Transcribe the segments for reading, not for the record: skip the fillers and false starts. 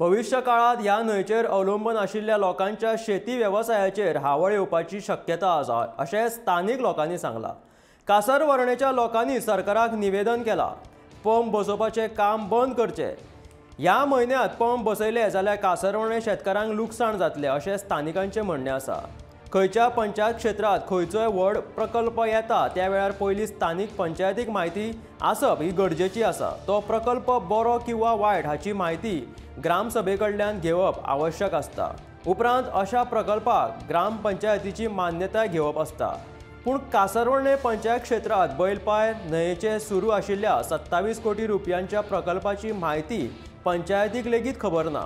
भविश्य काळात ह्या न्हंयचेर अवलंबून आशिल्ल्या लोकांच्या शेती वेवसायाचेर हावळ येवपाची शक्यता आसा अशें स्थानीक लोकांनी सांगलां। कासरवर्णेच्या लोकांनी सरकाराक निवेदन केलां, पंप बसोवपाचें काम बंद करचें। ह्या म्हयन्यांत पंप बसयले जाल्यार कासरवर्णे शेतकारांक लुकसाण जातलें अशें स्थानिकांचें म्हणणें आसा। खंयच्या पंचायत क्षेत्रांत खंयचोय व्हड प्रकल्प येता त्या वेळार पयलीं स्थानीक पंचायतीक म्हायती आसप ही गरजेची आसा। तो प्रकल्प बरो किंवा वायट हाची म्हायती ग्रामसभे कडल्यान घेवप आवश्यक आसता। उपरांत अशा प्रकल्पाक ग्रामपंचायतीची मान्यताय घेवप आसता। पूण कासरवर्णे पंचायत क्षेत्रांत बैलपाय न्हंयेचे सुरू आशिल्ल्या 27 कोटी रुपयांच्या प्रकल्पाची म्हायती पंचायतीक लेगीत खबर ना।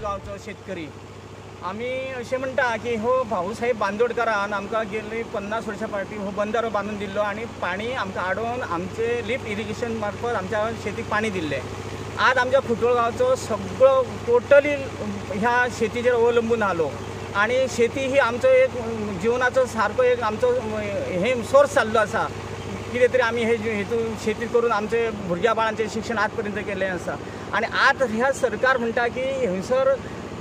गांवचो शेतकरी आमी अशें म्हणटा की हो भाऊसाहेब बांदोडकरान आमकां गेल्ली 50 वर्सां फाटीं हो बंदारो बांदून दिल्लो आनी पाणी आमकां आडोवन आमचे लिफ्ट इरिगेशन मार्फत आमच्या शेतीक पाणी दिल्लें। आज आमच्या खुटोळ गांवचो सगळो टोटली ह्या शेतीचेर अवलंबून आलो आनी शेती ही आमचो एक जिवनाचो सारको एक आमचो हे सोर्स जाल्लो आसा। कितें तरी आमी हे हेतून शेती करून आमचे भुरग्या बाळांचें शिक्षण आज पर्यंत केल्लें आसा आनी आज ह्या सरकार म्हणटा की हंयसर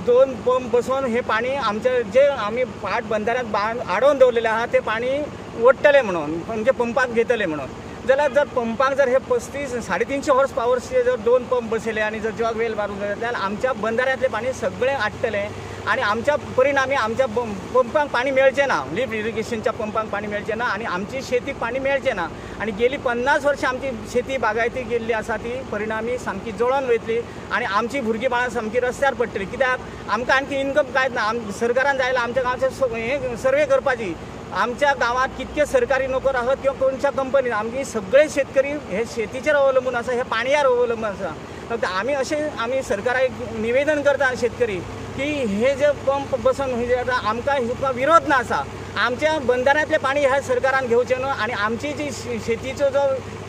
2 पंप बसोवन हें पाणी आमचे जे आमी पाट बंदाऱ्यांत आडोवन दवरलेलें आहा तें पाणी ओडटलें म्हणून, म्हणजे पंपाक घेतलें म्हणून। जाल्यार जर पंपाक जर हे 35 350 हॉर्स पावरचे जर 2 पंप बसयले आनी जर जग वेल मारूंक जाय जाल्यार आमच्या बंदाऱ्यांतलें पाणी सगळें आडटलें आनी आमच्या परिणामी आमच्या पंपांक पाणी मेळचें ना, लिफ्ट इरिगेशनच्या पंपांक पाणी मेळचें ना आनी आमची शेतीक पाणी मेळचें ना। आनी गेली 50 वर्सां आमची शेती बागायती गेल्ली आसा ती परिणामी सामकी जळोन वयतली आनी आमची भुरगीं बाळां सामकी रस्त्यार पडटली। कित्याक आमकां आणखी इनकम कांयच ना। सरकारान जाय जाल्यार आमच्या गांवचे हे सर्वे करपाची, आमच्या गांवांत कितके सरकारी नोकर आहात किंवा कोणच्या कंपनीत, आमची सगळे शेतकरी हे शेतीचेर अवलंबून आसा, हे पाणयार अवलंबून आसा। फक्त आमी अशें आमी सरकाराक निवेदन करता शेतकरी की हे जे पंप बसोवन हे जे आतां आमकां हेका विरोध ना आसा। आमच्या बंदाऱ्यांतलें पाणी ह्या सरकारान घेवचें न्हू आनी आमची जी शेतीचो जो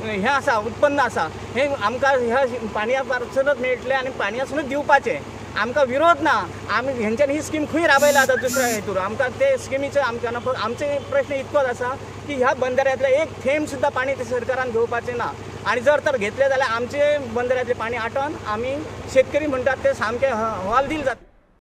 हें आसा उत्पन्न आसा हें आमकां ह्या पाणया पासूनच मेळटलें आनी पाणयासूनच दिवपाचें, आमकां विरोध ना। आमी हेंच्यांनी ही स्कीम खंय राबयला आतां दुसऱ्या हेतूर आमकां ते स्किमीचो आमकां ना। आमचे प्रश्न इतकोच आसा की ह्या बंदाऱ्यांतलें एक थेंब सुद्दां पाणी ते सरकारान घेवपाचें ना आनी जर तर घेतलें जाल्यार आमचे बंदाऱ्यांतलें पाणी आटोवन आमी शेतकरी म्हणटात ते सामकें हवालदिल जाता।